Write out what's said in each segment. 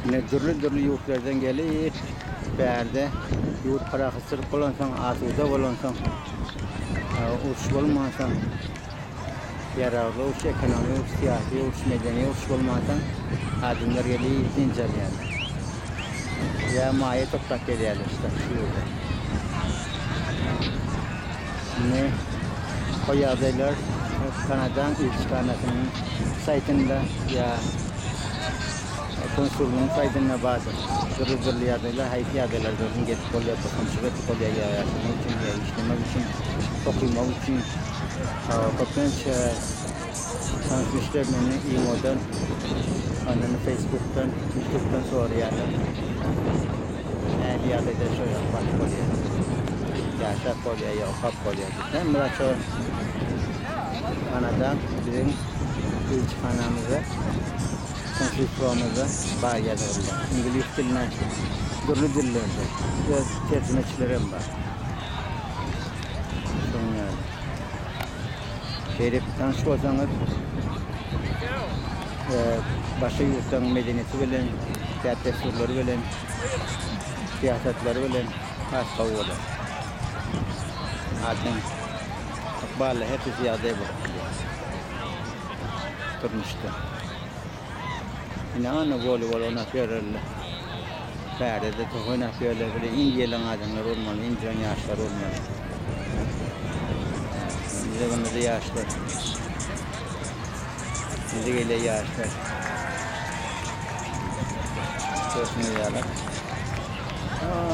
Ine dürli-dürli ýurtlardan gelip, bärde ýurt parahatçylyk bolansoň, asuda bolansoň, uruş bolmansoň, ýaragly uruş, ekonomik uruş, syýasy uruş, medeni uruş bolmansoň, adamlar gelip dynç alýarlar. Ýa maýa toplap gelýärler şu şu ýurda. Indi o ýagdaýlar Kanadaň ilçihanasynyň saýtynda ýa konsullygyň saýtynda bardyr. Dürli-dürli ýagdaýlar, haýsy ýagdaýlarda bolsun gelip bolýar, tohumçylyk edip bolýar ýa ýaşamak üçin, ýa işlemek üçin, okamak üçin. Köplenç tanyş-bilişler meni imodan, ondan Facebookdan, Ýutubdan soraýarlar. Nähili ýagdaýda şo ýaka baryp bolýar? Ýaşap bolýar ýa okap bolýar diýip. Hemme zat şo Kanada biziň ilçihanamyzda, konsulstwamyzda bar ýazgylylar. Iňlis diline dürli dillerde öz terjimeçilerem bar. Şonuň ýaly. Şeýdip tanyş bolsaňyz başga ýurtlaryň medeniýeti bilen, däp-dessurlary bilen, syýasatlary bilen has gowy bolar. Adam ykbally herkesi ýagdaý bolup bilýär durmuşda. Ine ana woleýbol oýnap ýörerler. Bärde-de top oýnap ýörler. Bile Indiýalaň adamlary bolmaly, Indiýaň ýaşlary bolmaly. Indi bunda-da ýaşlar. Indi gelýär ýaşlar. Görşüňiz ýaly.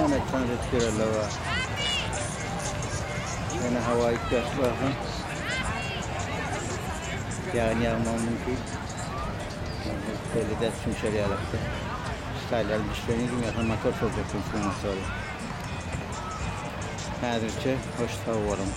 Ana tans edip ýörerler bar. Ýöne hawa üýtgäp barsa. Ýagyn ýagmagy mümkin. Belli däl şumşar ýalakda. Hytaýlaryň dişlerini kim ýasa motor soljak şuň motory. Häzirçe hoş sag boluň.